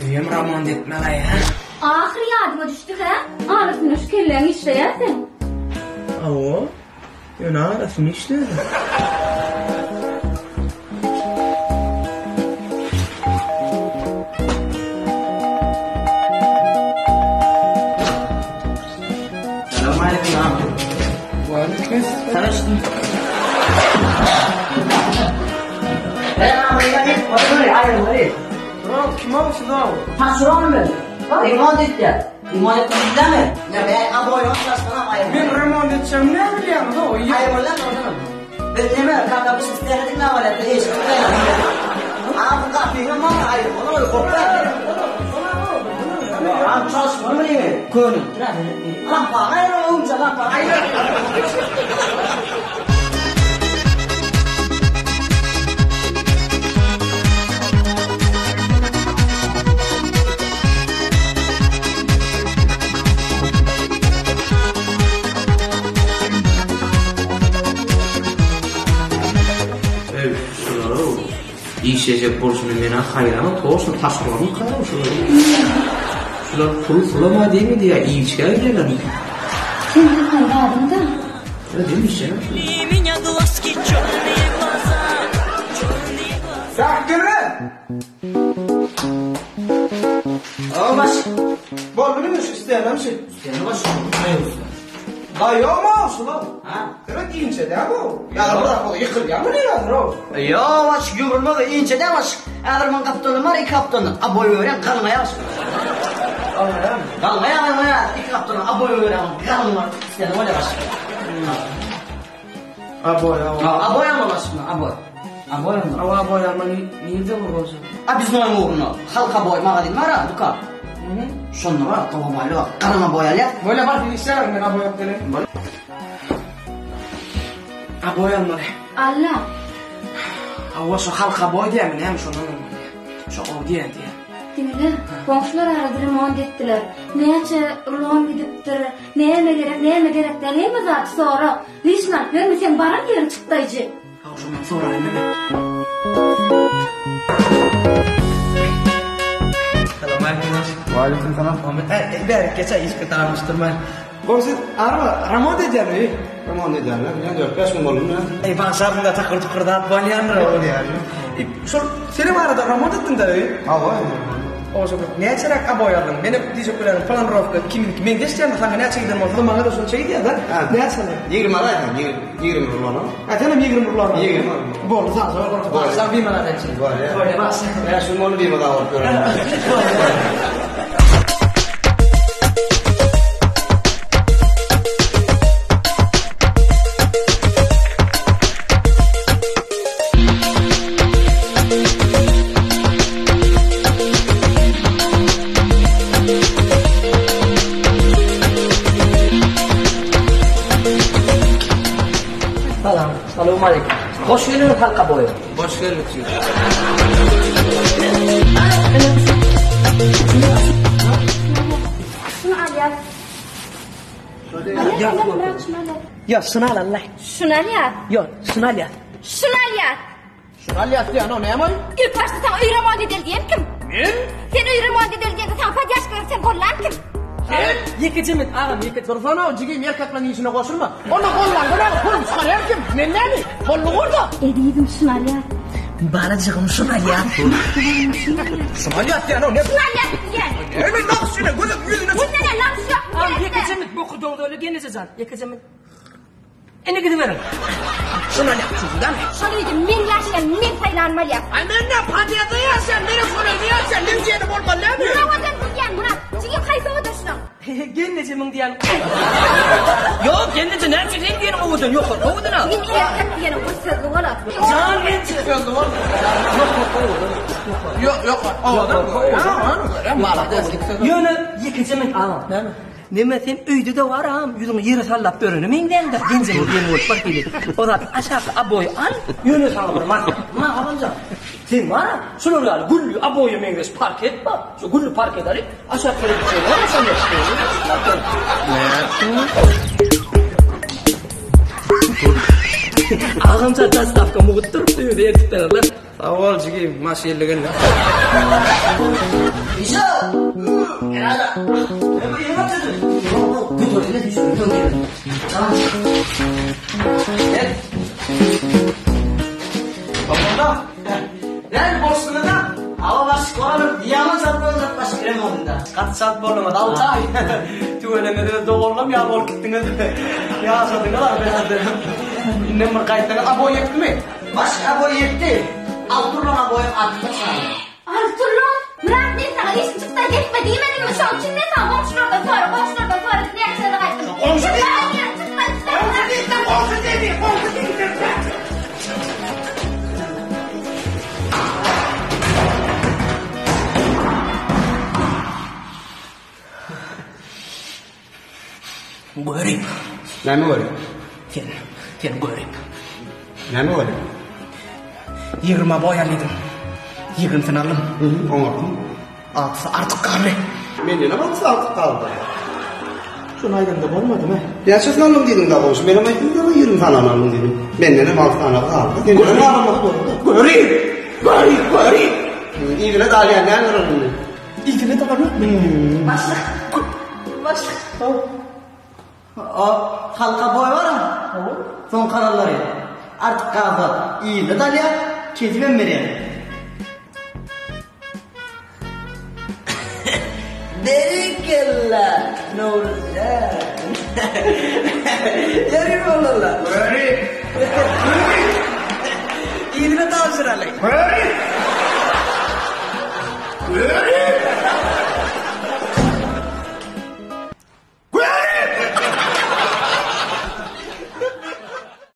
Öýem remont etmeli hä? Ahyry ýadyňa düşdi hä? Arasynda şu kelläň işleýär seň. Hawa. Ýöne arasynda işleýär. Öý, şular-ow. Işlejek bolşuna men-ä haýranam, toşna taşlamarmyka-ow şulary. Şular pul pulama diýmedi ýa iýip-içgä gidýärlermi? Sen tapan zadyň-da. Ýa diýme işjeňem şular. Alla. Hawa şu halka boý diýýärmi näme şondan almaly. Şo gowy diýýän diýýär. Diňle, goňşular arada remont etdiler. Näçe rulon gidipdir, näme gerek, näme gerek däl, hemme zady sora. Lişni alyp berme, seň baran ýeriň çykdaýjy. Hawa şo men soraýyn men. Salam aleýkum. Waleýkim salam. Bärik geçä işki tanyşdyrmaýyn. Goňşy araba remont edýärmi öý? Remont edýärler. Ýa 4-5 gün boldy mı? Eý bagşaryňda takyr tukyr zat bolýandyr Bolýar. E, şol senem arada remont etdiň-dä öýi? Hawa. Oşo bir näçeräk oboý aldyň? Menem diýjek bolýarym, planirowka kimiňki meňzeş diýýärmi? Saňa näçe giden bolsa-da maňa-da şonça gidýär-dä. Näçe aldyň? 20 alaýsaň, 20 rubl alam. Ha, senem 20 rubl aldyň. 20 aldım. Boldy, sag bol. Bagşa bimaza sen. Bolýar. Bolýar, bagşa. Bäş gün boldy bimaza bolup ýörün. Salam. Salam aleyküm. Hoş geldiniz halka boyu. Hoş geldik. Şunu al ýa. Ýa, Şunu al. ýa, şunu al Allah. Şunu al ýa. Ýa, şunu al ýa. Şunu al ýa. Şunu al ýa, diýen o näme? İlk başda sen öý remont edel diýen kim? Men? Sen öý remont edel diýende sen podýaşka berip sen gollan kim? Sen? Ýekeje min agam, ýeke. Dursana, jigim erkekleriň işine goşulma. Onda gollan golan pul çykar her kim. Men näme? Bolly gurda. Ezizim şunu al ýa. Balajygym şunu al ýa. Şunu al ýa, diýen o ne? Şunu al ýa diýen. Hemen nakşyna gözüm ýüzüne. Bundan ne nakş ýok. Agam ýekeje min boku dogdy öyle geneje jan. Ýekeje min. Indi gidiberiň. Şunu al ýa, şundan. Şol öýde men ýaşaýan, men saýlanmaly ýa. Ay men ne pandiyada yaşayan, men şunu yaşayan, men diýeni bolmaly näme? Murat owadan diýen, Murat. Jigim haýsy owadan şunuň? Gelneje min diýen. Ýok, gelneje näme sen diýeniň owadan, ýok, owadan al. Men erkek diýeniň bir sözli bolar. Jan men Sözli bol. Ýok, Yok yok. Owadan. Owadan. Malades. Ýöne ýekeje min agam. Näme? Neme sen öýde-de baram, ýüzüňi ýere sallap ýörene meňzäňdä, genjeňi diýen bolup bir hili. O zat aşaky oboýy al, ýöne saňa bir maslahat, Mahabanjan. Sen bar-a, şular ýaly gülli oboýa meňzeş parket bar. Şu gülli parket alyp, aşak ýere düşeýin, şonda. Agamjan dostawka mugtdyr, öýüne eltip bererler. Sag bol jigim, maşynly geldi. Näme bolşuňyza? Awa başyk bolalım. Ýaman çalt boljak başyk remontynda. Gaty çalt bolduňyz, Altay. Tüweleme öz doganlam ýaly bolup gitdiňiz. Ýaşadyňyz a bärde. Indem bir gaýtsaňyz aboý ýetdimi? Başyk aboý ýetdi. Alturlan aboýam artykmaç galdy. Alturlan, Myrat men saňa işiň çyksa ýetme diýmedimmi? Şoň üçin men saňa goňşulardan sora, goňşulardan sora diýip näçe gezek aýtdym. Goňşy diýme. Goňşy diýme, goňşy diýme, goňşy diýme. Görip. Näme görip? Sen, sen görip. Näme görip? 20 boý alydym. Ýigrimsini aldym. Oňardyň. Altysy artyk galdy. Mendenem altysy artyk galdy. Şony aýdamda bolmadymy? Näçesini aldym diýdiň da goňşy? Menem aýtdym da 20 sany aldym diýdim. Mendenem 6 sany galdy. Sendenem galmagy boldy. Görip! Görip, görip! Yzyna da alýan näme indi? Yzyna da alýan. Başlyk. Başlyk. O halka boý bar-a. Soň kalanlary artyk galsa yzyna da alýar, kesibem berýär. Berekella, Nowruzjan. Ýeri boldular. Görip. Yzyna tabşyraly. Görip. Görip.